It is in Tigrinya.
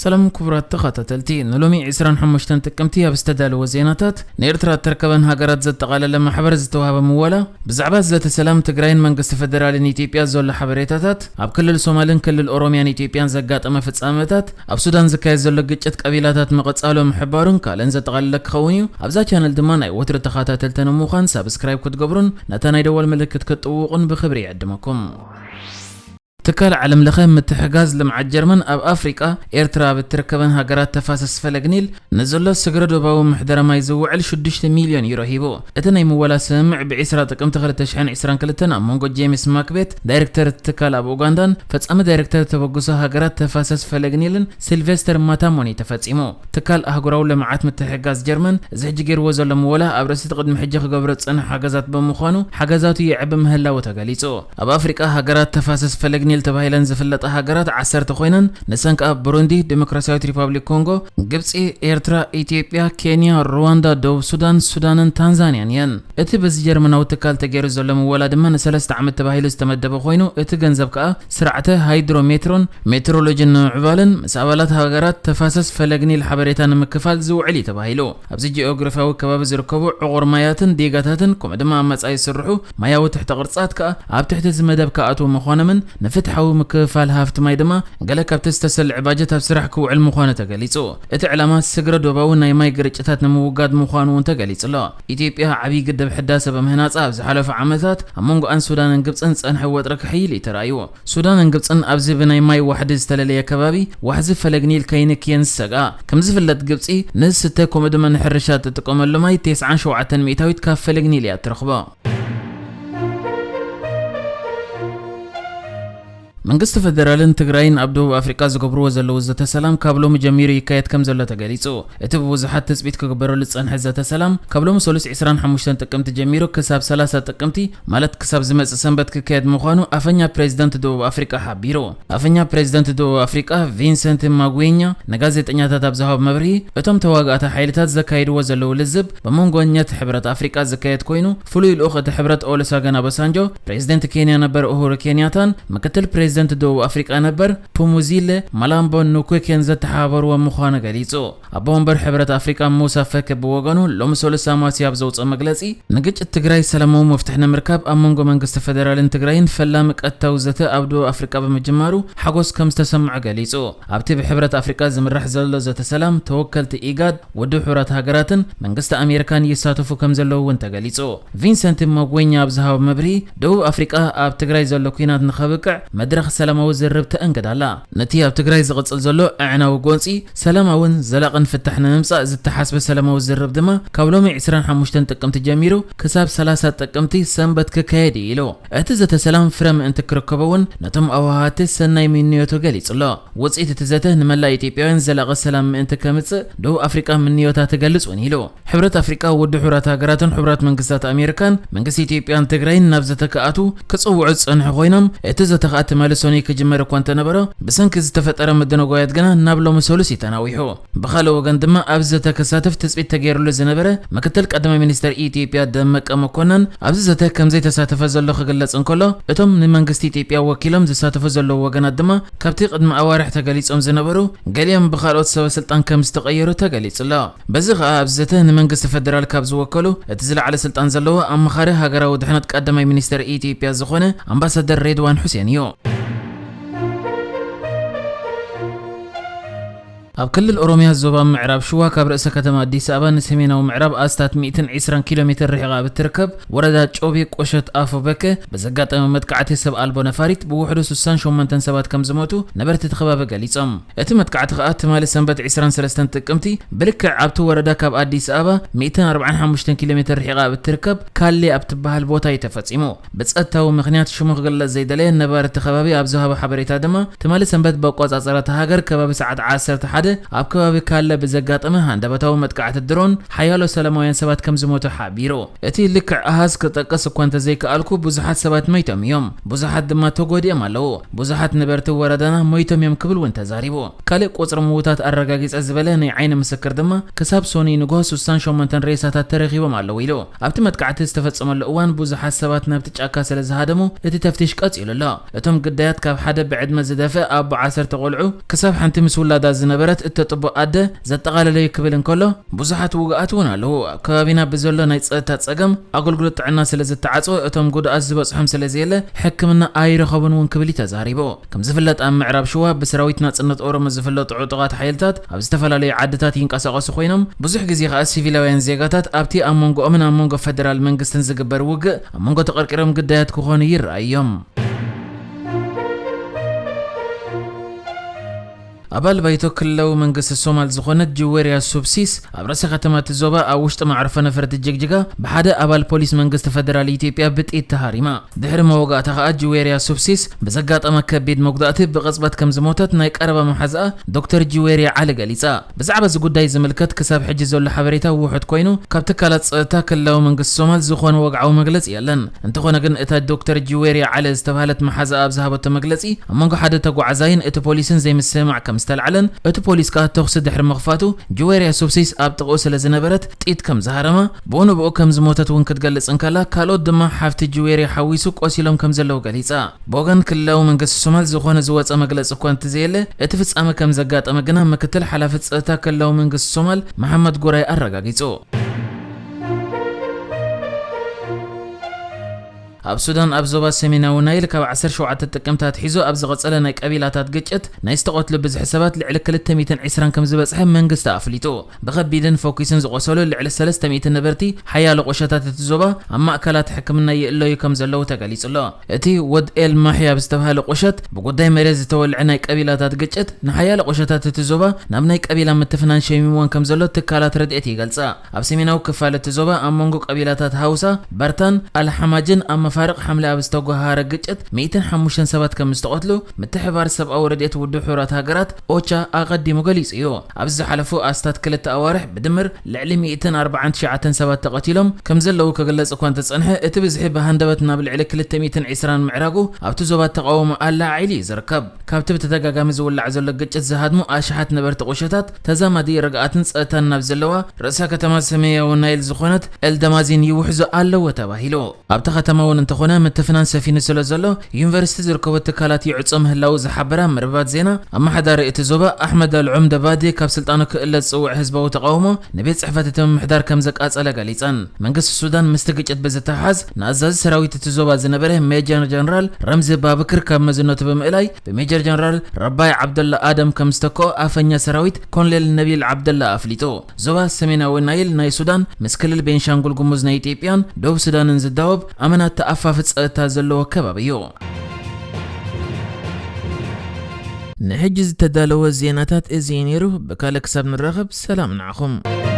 ሰላም ክቡራት ተኸታተልቲ፣ ንሎሚ ዕስራን ሓሙሽተን ጥቅምቲ ኣብ ዝተዳለወ ዜናታት፣ ንኤርትራ እተርከበን ሃገራት ዘጠቓለለ ማሕበር ዝተዋህበ ምወላ፣ ብዛዕባ ዘተ ሰላም ትግራይን መንግስቲ ፈደራልን ኢትዮጵያ ዘሎ ሓበሬታታት፣ ኣብ ክልል ሶማልን ክልል ኦሮሚያን ኢትዮጵያን ዘጋጠመ ፍጻመታት፣ ኣብ ሱዳን ዝካየድ ዘሎ ግጭት ቀቢላታት ምቕጻሎ ምሕባሩን ካልእን ዘጠቓለለ ክኸውን እዩ። ኣብዛ ቻነል ድማ ናይ ወትሪ ተኸታተልቲ ንምዃን ሳብስክራይብ ክትገብሩን ነታ ናይ ደወል ምልክት ክትጥውቑን ብኽብሪ ይዕድመኩም። ትካል ዓለም ለኸ ምትሕጋዝ ልምዓት ጀርመን ኣብ ኣፍሪቃ፣ ኤርትራ ኣብ እትርከበን ሃገራት ተፋሰስ ፈለግ ኒል ንዘሎ ስግረ ዶባዊ ምሕደራ ማይ ዝውዕል ሽዱሽተ ሚልዮን ዩሮ ሂቡ። እቲ ናይ ምወላ ስምምዕ ብ ዕስራ ጥቅምቲ ክልተ ሽሕን ዕስራን ክልተን ኣብ መንጎ ጄምስ ማክቤት፣ ዳይሬክተር እቲ ትካል ኣብ ኡጋንዳን ፈጻሚ ዳይሬክተር ተበግሶ ሃገራት ተፋሰስ ፈለግ ኒልን ሲልቨስተር ማታሞኒ ተፈጺሙ። ትካል ኣህጉራዊ ልምዓት ምትሕጋዝ ጀርመን እዚ ሕጂ ገይርዎ ዘሎ ምወላ ኣብ ርእሲ እቲ ቅድሚ ሕጂ ክገብሮ ዝጸንሐ ሓገዛት ብምዃኑ ሓገዛቱ ይዕቢ ምህላዉ ተገሊጹ። ኣብ ኣፍሪቃ ሃገራት ተፋሰስ ፈለግ ኒል ተባሂለን ዝፍለጣ ሃገራት ዓሰርተ ኮይነን፣ ንሰን ከኣ ብሩንዲ፣ ዲሞክራሲያዊት ሪፓብሊክ ኮንጎ፣ ግብጺ፣ ኤርትራ፣ ኢትዮጵያ፣ ኬንያ፣ ሩዋንዳ፣ ደቡብ ሱዳን፣ ሱዳንን ታንዛንያን እየን። እቲ በዚ ጀርመናዊ ትካል ተገይሩ ዘሎ ምወላ ድማ ንሰለስተ ዓመት ተባሂሉ ዝተመደበ ኮይኑ፣ እቲ ገንዘብ ከኣ ስራዕተ ሃይድሮሜትሮን ሜትሮሎጂን ንምዕባልን ምስ ኣባላት ሃገራት ተፋሰስ ፈለግ ኒል ሓበሬታ ንምክፋል ዝውዕል እዩ ተባሂሉ። ኣብዚ ጂኦግራፊያዊ ከባቢ ዝርከቡ ዕቑር ማያትን ዲጋታትን ከምኡ ድማ ኣብ መጻኢ ዝስርሑ ማያዊ ትሕተ ቅርጻት ከኣ ኣብ ትሕቲ እዚ መደብ ክኣትዉ ምዃኖምን ንፍትሓዊ ምክፍፋል ሃፍቲ ማይ ድማ ገለ ካብቲ ዝተሰልዐ ባጀት ኣብ ስራሕ ክውዕል ምዃኑ ተገሊጹ። እቲ ዕላማ ስግረ ዶባዊ ናይ ማይ ግርጭታት ንምውጋድ ምዃኑ እውን ተገሊጹ ኣሎ። ኢትዮጵያ ዓብዪ ግድብ ሕዳሰ ብምህናጻ ኣብ ዝሓለፉ ዓመታት ኣብ መንጎኣን ሱዳንን ግብጽን ዝጸንሐ ወጥሪ ክሕይል እዩ ተራእዩ። ሱዳንን ግብጽን ኣብዚ ብናይ ማይ ዋሕዲ ዝተለለየ ከባቢ ዋሕዚ ፈለግ ኒል ከይንክየን ዝሰግኣ። ከም ዝፍለጥ ግብጺ ንዝስተ ከምኡ ድማ ንሕርሻ እትጥቀመሉ ማይ ተስዓን ሸውዓተን ሚእታዊት ካብ ፈለግ ኒል እያ እትረኽቦ። መንግስቲ ፈደራልን ትግራይን ኣብ ደቡብ ኣፍሪቃ ዝገብርዎ ዘለዉ ዘተ ሰላም ካብ ሎሚ ጀሚሩ ይካየድ ከም ዘሎ ተገሊጹ። እቲ ብብዙሓት ትጽቢት ክግበረሉ ዝጸንሐ ዘተ ሰላም ካብ ሎሚ ሰሉስ ዕስራን ሓሙሽተን ጥቅምቲ ጀሚሩ ክሳብ ሰላሳ ጥቅምቲ ማለት ክሳብ ዝመጽእ ሰንበት ክካየድ ምዃኑ ኣፈኛ ፕሬዚደንት ደቡብ ኣፍሪቃ ሓቢሩ። ኣፈኛ ፕሬዚደንት ደቡብ ኣፍሪቃ ቪንሰንት ማጉኛ ንጋዜጠኛታት ኣብ ዝሃቦ መብርሂ፣ እቶም ተዋጋእቲ ሓይልታት ዘካይድዎ ዘለዉ ልዝብ ብመንጎኛት ሕብረት ኣፍሪቃ ዝካየድ ኮይኑ፣ ፍሉይ ልኡኽ እቲ ሕብረት ኦሉሰገን ኣባሳንጆ፣ ፕሬዚደንት ኬንያ ነበር ኡሁሩ ኬንያታን ምክትል ፕሬዚደንት ደቡብ ኣፍሪቃ ነበር ፑሙዚለ ማላምቦ ኑኩኬን ዘተሓባበርዎ ምዃኑ ገሊጹ። ኣቦ ወንበር ሕብረት ኣፍሪቃ ሙሳ ፈኪ ብወገኑ ሎሚ ሰሉስ ኣማስያ ኣብ ዘውፅኦ መግለፂ፣ ንግጭት ትግራይ ሰላማዊ መፍትሒ ንምርካብ ኣብ መንጎ መንግስቲ ፈደራልን ትግራይን ፈላሚ ቀጥታዊ ዘተ ኣብ ደቡብ ኣፍሪቃ ብምጅማሩ ሓጎስ ከም ዝተሰምዖ ገሊጹ። ኣብቲ ብሕብረት ኣፍሪቃ ዝምራሕ ዘሎ ዘተ ሰላም ተወከልቲ ኢጋድ፣ ውድብ ሕቡራት ሃገራትን መንግስቲ ኣሜሪካን ይሳተፉ ከም ዘለዉ እውን ተገሊጹ። ቪንሰንት ማጉኛ ኣብ ዝሃቦ መብርሂ፣ ደቡብ ኣፍሪቃ ኣብ ትግራይ ዘሎ ኲናት ንኸብቅዕ መድረኽ ሰላማዊ ዝርርብ ተእንግድ ኣላ። ነቲ ኣብ ትግራይ ዝቕጽል ዘሎ ኣዕናዊ ጎንጺ ሰላማውን ዘላቕን ፍታሕ ንምምጻእ ዝተሓስበ ሰላማዊ ዝርርብ ድማ ካብ ሎሚ ዕስራን ሓሙሽተን ጥቅምቲ ጀሚሩ ክሳብ ሰላሳ ጥቅምቲ ሰንበት ክካየድ እዩ ኢሉ። እቲ ዘተ ሰላም ፍረ ምእንቲ ክርከቦ እውን ነቶም ኣወሃሃድቲ ሰናይ ምንዮቱ ገሊጹ ኣሎ። ውጽኢት እቲ ዘተ ንመላእ ኢትዮጵያውያን ዘላቒ ሰላም ምእንቲ ከምጽእ ደቡብ ኣፍሪቃ ምንዮታ ትገልጽ እውን ኢሉ። ሕብረት ኣፍሪቃ ውድብ ሕቡራት ሃገራትን ሕቡራት መንግስታት ኣሜሪካን መንግስቲ ኢትዮጵያን ትግራይን ናብ ዘተ ክኣትዉ ክጽውዑ ዝጸንሑ ኮይኖም፣ እቲ ዘተ ከኣ ትማሊ ሰኑይ ክጅመር እኳ እንተነበረ፣ ብሰንኪ ዝተፈጠረ ምድንጓያት ግና ናብ ሎሚ ሰሉስ እዩ ተናዊሑ። ብኻልእ ወገን ድማ ኣብዚ ዘተ ክሳተፍ ትጽቢት ተገይሩሉ ዝነበረ ምክትል ቀዳማይ ሚኒስተር ኢትዮጵያ ደመቀ መኮነን ኣብዚ ዘተ ከም ዘይተሳተፈ ዘሎ ክግለጽ እንከሎ፣ እቶም ንመንግስቲ ኢትዮጵያ ወኪሎም ዝሳተፉ ዘለዉ ወገናት ድማ ካብቲ ቅድሚ ኣዋርሕ ተገሊጾም ዝነበሩ ገሊኦም ብኻልኦት ሰበ ስልጣን ከም ዝተቐየሩ ተገሊጹ ኣሎ። በዚ ኸኣ ኣብዚ ዘተ ንመንግስቲ ፈደራል ካብ ዝወከሉ እቲ ዝለዓለ ስልጣን ዘለዎ ኣማኻሪ ሃገራዊ ድሕነት ቀዳማይ ሚኒስተር ኢትዮጵያ ዝኾነ ኣምባሳደር ሬድዋን ሑሴን እዩ። ኣብ ክልል ኦሮሚያ ዞባ ምዕራብ ሽዋ ካብ ርእሰ ከተማ ኣዲስ ኣበባ ንሰሜናዊ ምዕራብ ኣስታት ሚእትን ዕስራን ኪሎ ሜትር ርሒቓ ኣብ እትርከብ ወረዳ ጮቢ ቁሸት ኣፎ በከ ብዘጋጠመ መጥቃዕቲ ሰብ ኣልቦ ነፋሪት ብውሕዱ ስሳን ሸሞንተን ሰባት ከም ዝሞቱ ነበርቲ እቲ ከባቢ ገሊጾም። እቲ መጥቃዕቲ ከኣ ትማሊ ሰንበት ዕስራን ሰለስተን ጥቅምቲ ብልክዕ ኣብቲ ወረዳ ካብ ኣዲስ ኣበባ ሚእትን ኣርባዓን ሓሙሽተን ኪሎ ሜትር ርሒቓ ኣብ እትርከብ ካሌ ኣብ ትበሃል ቦታ እዩ ተፈጺሙ። ብጸጥታዊ ምኽንያት ሽሙ ክግለጽ ዘይደለየ ነባሪ እቲ ከባቢ ኣብ ዝሃቦ ሓበሬታ ድማ፣ ትማሊ ሰንበት ብኣቆጻጽራ እታ ሃገር ከባቢ ሰዓት ዓሰርተ ሓደ ኣብ ከባቢ ካለ ብዘጋጠመ ሃንደበታዊ መጥቃዕቲ ድሮን ሓያሎ ሰላማውያን ሰባት ከም ዝሞቱ ሓቢሩ። እቲ ልክዕ ኣሃዝ ክጠቅስ እኳ እንተዘይከኣልኩ፣ ብዙሓት ሰባት መይቶም እዮም፣ ብዙሓት ድማ ተጎዲኦም ኣለዉ። ብዙሓት ነበርቲ ወረዳና መይቶም እዮም ክብል እውን ተዛሪቡ። ካልእ ቁጽሪ ምዉታት ኣረጋጊጸ ዝበለ ናይ ዓይኒ ምስክር ድማ፣ ክሳብ ሶኑይ ንግሆ ስሳን ሸሞንተን ሬሳታት ተረኺቦም ኣለዉ ኢሉ። ኣብቲ መጥቃዕቲ ዝተፈጸመሉ እዋን ብዙሓት ሰባት ናብቲ ጫካ ስለ ዝሃደሙ፣ እቲ ተፍቲሽ ቀጺሉ ኣሎ። እቶም ግዳያት ካብ ሓደ ብዕድመ ዝደፍእ ኣቦ ዓሰርተ ቆልዑ ክሳብ ሓንቲ ምስ ውላዳ ዝነበረ እተጥቦ ኣደ ዘጠቓለለዩ ክብል እንከሎ፣ ብዙሓት ውግኣት እውን ኣለዉ። ኣብ ከባቢና ብዘሎ ናይ ጸጥታ ጸገም ኣገልግሎት ጥዕና ስለ ዝተዓጽወ፣ እቶም ጉድኣት ዝበጽሖም ስለ ዘየለ ሕክምና ኣይረኸቡን እውን ክብል እዩ ተዛሪቡ። ከም ዝፍለጥ ኣብ ምዕራብ ሽዋ ብሰራዊት ናጽነት ኦሮሞ ዝፍለጡ ዕጡቓት ሓይልታት ኣብ ዝተፈላለዩ ዓድታት ይንቀሳቐሱ ኮይኖም፣ ብዙሕ ግዜ ከኣ ሲቪላውያን ዜጋታት ኣብቲ ኣብ መንጎኦምን ኣብ መንጎ ፈደራል መንግስትን ዝግበር ውግእ ኣብ መንጎ ተቐርቂሮም ግዳያት ክኾኑ ይረኣዩ እዮም። ኣባል ባይቶ ክልላዊ መንግስቲ ሶማል ዝኾነት ጅዌርያ ሱብሲስ ኣብ ርእሰ ከተማ እቲ ዞባ ኣብ ውሽጢ መዕርፎ ነፈርቲ ጅግጅጋ ብሓደ ኣባል ፖሊስ መንግስቲ ፈደራል ኢትዮጵያ ብጥይት ተሃሪማ። ድሕሪ መወጋእታ ከኣ ጅዌርያ ሱብሲስ ብዘጋጠማ ከቢድ መጉዳእቲ ብቕጽበት ከም ዝሞተት ናይ ቀረባ መሓዛኣ ዶክተር ጅዌርያ ዓሊ ገሊጻ። ብዛዕባ እዚ ጉዳይ ዝምልከት ክሳብ ሕጂ ዘሎ ሓበሬታ ውሑድ ኮይኑ፣ ካብ ትካላት ጸጥታ ክልላዊ መንግስቲ ሶማል ዝኾነ ወግዓዊ መግለጺ የለን። እንተኾነ ግን እታ ዶክተር ጅዌርያ ዓሊ ዝተባህለት መሓዛኣ ኣብ ዝሃበቶ መግለጺ፣ ኣብ መንጎ ሓደ ተጓዓዛይን እቲ ፖሊስን ዘይምስምማዕ ከም ዝተላዕለን፣ እቲ ፖሊስ ከኣ ተኹሲ ድሕሪ ምኽፋቱ፣ ጅዌርያ ሱብሲስ ኣብ ጥቕኡ ስለ ዝነበረት ጥይት ከም ዝሃረማ፣ ብኡ ንብኡ ከም ዝሞተት እውን ክትገልጽ እንከላ፣ ካልኦት ድማ ሓፍቲ ጅዌርያ ሓዊሱ ቆሲሎም ከም ዘለዉ ገሊጻ። ብወገን ክልላዊ መንግስቲ ሶማል ዝኾነ ዝወጸ መግለጺ እኳ እንተዘየለ፣ እቲ ፍጻመ ከም ዘጋጠመ ግና ምክትል ሓላፊ ጸጥታ ክልላዊ መንግስቲ ሶማል መሓመድ ጉራይ ኣረጋጊጹ። ኣብ ሱዳን ኣብ ዞባ ሰሜናዊ ናይል ካብ ዓሰርተ ሸውዓተ ጥቅምቲ ኣትሒዙ ኣብ ዝቐጸለ ናይ ቀቢላታት ግጭት ናይ ዝተቐትሉ ብዝሒ ሰባት ልዕሊ ክልተ ሚእትን ዕስራን ከም ዝበጽሐ መንግስቲ ኣፍሊጡ። ብኸቢድን ፈኲስን ዝቖሰሉ ልዕሊ ሰለስተ ሚእቲ ነበርቲ ሓያሎ ቁሸታት እቲ ዞባ ኣብ ማእከላት ሕክምና ይእለዩ ከም ዘለዉ ተገሊጹ ኣሎ። እቲ ወድ ኤል ማሕያ ብዝተባህለ ቁሸት ብጉዳይ መሬት ዝተወልዐ ናይ ቀቢላታት ግጭት ንሓያሎ ቁሸታት እቲ ዞባ ናብ ናይ ቀቢላ ምትፍናን ሸሚምወን ከም ዘሎ ትካላት ረድኤት ይገልጻ። ኣብ ሰሜናዊ ክፋል እቲ ዞባ ኣብ መንጎ ቀቢላታት ሃውሳ፣ በርታን ኣልሓማጅን ኣብ መፋርቕ ሓምለ ኣብ ዝተጓሃረ ግጭት ሚእትን ሓሙሽተን ሰባት ከም ዝተቐትሉ ምትሕብባር ሰብኣዊ ረድኤት ውድብ ሕቡራት ሃገራት ኦቻ ኣቐዲሙ ገሊጹ እዩ። ኣብዚ ዝሓለፉ ኣስታት ክልተ ኣዋርሕ ብድምር ልዕሊ ሚእትን ኣርባዓን ትሽዓተን ሰባት ተቐቲሎም ከም ዘለዉ ክግለጽ እኳ እንተጸንሐ፣ እቲ ብዝሒ ብሃንደበት ናብ ልዕሊ ክልተ ሚእትን ዕስራን ምዕራጉ ኣብቲ ዞባ ተቓውሞ ኣለዓዒሉ እዩ ዝርከብ። ካብቲ ብተደጋጋሚ ዝውላዕ ዘሎ ግጭት ዝሃድሙ ኣሽሓት ነበርቲ ቁሸታት ተዛማዲ ርግኣትን ጸጥታን ናብ ዘለዋ ርእሰ ከተማ ሰሜናዊ ናይል ዝኾነት ኤልደማዚን ይውሕዙ ኣለዎ ተባሂሉ። ኣብታ ከተማ እውን እንተኾነ ምትፍናን ሰፊኑ ስለ ዘሎ ዩኒቨርሲቲ ዝርከቡ ትካላት ይዕጾ ምህላው ዝሓበራ መርበባት ዜና፣ ኣመሓዳሪ እቲ ዞባ ኣሕመድ ኣልዑምደ ባዴ ካብ ስልጣኑ ክእለ ዝጽውዕ ህዝባዊ ተቓውሞ ንቤት ጽሕፈት እቲ ምምሕዳር ከም ዘቃጸለ ገሊጸን። መንግስቲ ሱዳን ምስቲ ግጭት ብዝተሓሓዝ ንኣዛዚ ሰራዊት እቲ ዞባ ዝነበረ ሜጀር ጀነራል ረምዚ ባብክር ካብ መዝነቱ ብምእላይ ብሜጀር ጀነራል ረባይ ዓብደላ ኣደም ከም ዝተክኦ ኣፈኛ ሰራዊት ኮሎኔል ነቢል ዓብደላ ኣፍሊጡ። ዞባ ሰሜናዊ ናይል ናይ ሱዳን ምስ ክልል ቤንሻንጉል ጉሙዝ ናይ ኢትዮጵያን ደቡብ ሱዳንን ዝዳወብ ኣመናት ተኣፋፊ ጸጥታ ዘለዎ ከባቢ እዩ። ንሕጂ ዝተዳለወ ዜናታት እዚ እዩ ነይሩ። ብካልእ ክሳብ ንራኸብ ሰላም ንዓኹም።